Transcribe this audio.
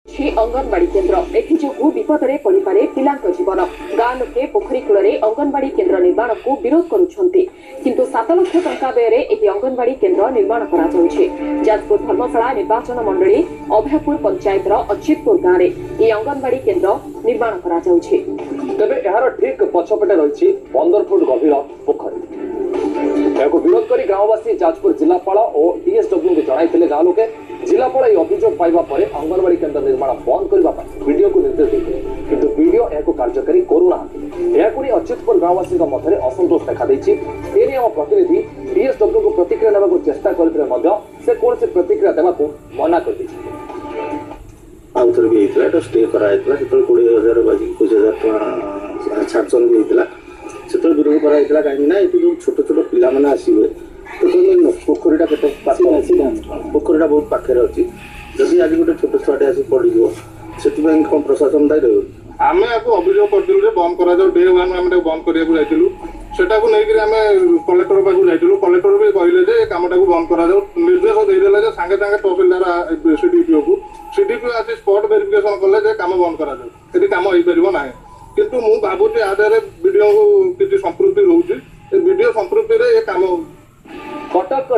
ଅଙ୍ଗନବାଡି କେନ୍ଦ୍ର ଏଥିଯୋଗୁଁ ବିପଦରେ ପଡ଼ିପାରେ ପିଲାଙ୍କ ଜୀବନ। ଗାଁ ଲୋକେ ପୋଖରୀ କୂଳରେ ଅଙ୍ଗନବାଡି କେନ୍ଦ୍ର ନିର୍ମାଣକୁ ବିରୋଧ କରୁଛନ୍ତି, କିନ୍ତୁ 7 ଲକ୍ଷ ଟଙ୍କା ବ୍ୟୟରେ ଏହି ଅଙ୍ଗନବାଡି କେନ୍ଦ୍ର ନିର୍ମାଣ କରାଯାଉଛି। ଯାଜପୁର ଧର୍ମଶାଳା ନିର୍ବାଚନ ମଣ୍ଡଳୀ ଅଭୟପୁର ପଞ୍ଚାୟତର ଅଚ୍ୟୁତପୁର ଗାଁରେ ଏହି ଅଙ୍ଗନବାଡି କେନ୍ଦ୍ର ନିର୍ମାଣ କରାଯାଉଛି। ତେବେ ଏହାର ଠିକ୍ ପଛପଟେ ରହିଛି 15 ଫୁଟ ଗଭୀର ପୋଖରୀ। ଏହାକୁ ବିରୋଧ କରି ଗ୍ରାମବାସୀ ଯାଜପୁର ଜିଲ୍ଲାପାଳ ଓ ଡିଏସ୍ଡବ୍ଲ୍ୟୁଙ୍କୁ ଜଣାଇଥିଲେ। ଗାଁ ଲୋକେ ଜିଲ୍ଲାପାଳ ଏହି ଅଭିଯୋଗ ପାଇବା ପରେ ଅଙ୍ଗନବାଡି କେନ୍ଦ୍ର ନିର୍ମାଣ ବନ୍ଦ କରିବା ପାଇଁ ବିଡିଓକୁ ନିର୍ଦ୍ଦେଶ ଦେଇଥିଲେ, କିନ୍ତୁ ବିଡିଓ ଏହାକୁ କାର୍ଯ୍ୟକାରୀ କରୁନାହାନ୍ତି। ଏହାକୁ ନେଇ ଅଚ୍ୟୁତପୁର ଗ୍ରାମବାସୀଙ୍କ ମଧ୍ୟରେ ଅସନ୍ତୋଷ ଦେଖାଦେଇଛି। ଏନେଇ ଆମ ପ୍ରତିନିଧି ଡିଏସ୍ଡବ୍ଲ୍ୟୁଙ୍କୁ ପ୍ରତିକ୍ରିୟା ନେବାକୁ ଚେଷ୍ଟା କରିଥିଲେ ମଧ୍ୟ ସେ କୌଣସି ପ୍ରତିକ୍ରିୟା ଦେବାକୁ ମନା କରିଦେଇଛନ୍ତି। ଆଉ ଥରେ ବି ହେଇଥିଲା, ଏଟା ଷ୍ଟେ କରାଯାଇଥିଲା। ସେତେବେଳେ 20 ହଜାର ବାଜି 21 ହଜାର ଟଙ୍କା ସାଂସନ୍ ବି ହେଇଥିଲା। ସେତେବେଳେ ବିରୋଧ କରାଯାଇଥିଲା, କାହିଁକି ନା ଏଠି ଯୋଉ ଛୋଟ ଛୋଟ ପିଲାମାନେ ଆସିବେ, ଦେଖନ୍ତୁ ପୋଖରୀଟା କେତେ ପାଖ, ପୋଖରୀଟା ବହୁତ ପାଖରେ ଅଛି। ଯଦି ଆଜି ଗୋଟେ ଛୋଟ ଛୁଆଟେ ଆସି ପଡ଼ିଯିବ, ସେଥିପାଇଁ କ'ଣ ପ୍ରଶାସନ ଦାୟୀ ରହିବ? ଆମେ ଆକୁ ଅଭିଯୋଗ କରିଥିଲୁ ଯେ ବନ୍ଦ କରାଯାଉ। ଡେ ୱାନ୍ ଆମେ ତାକୁ ବନ୍ଦ କରିବାକୁ ଯାଇଥିଲୁ। ସେଟାକୁ ନେଇକିରି ଆମେ କଲେକ୍ଟର ପାଖକୁ ଯାଇଥିଲୁ। କଲେକ୍ଟର ବି କହିଲେ ଯେ ଏ କାମଟାକୁ ବନ୍ଦ କରାଯାଉ। ନିର୍ଦ୍ଦେଶ ଦେଇଦେଲେ ଯେ ସାଙ୍ଗେ ସାଙ୍ଗେ ତହସିଲଦାର, ସିଡିପିଓ କୁ, ସିଡିପିଓ ଆସି ସ୍ପଟ ଭେରିଫିକେସନ କଲେ ଯେ କାମ ବନ୍ଦ କରାଯାଉ, ଏଠି କାମ ହେଇପାରିବ ନାହିଁ। କିନ୍ତୁ ମୁଁ ଭାବୁଛି ଆ ଦେହରେ ବିଡିଓଙ୍କୁ କିଛି ସମ୍ପୃକ୍ତି ରହୁଛି। ଏ ବିଡିଓ ସମ୍ପୃକ୍ତିରେ ଏ କାମ କଟକ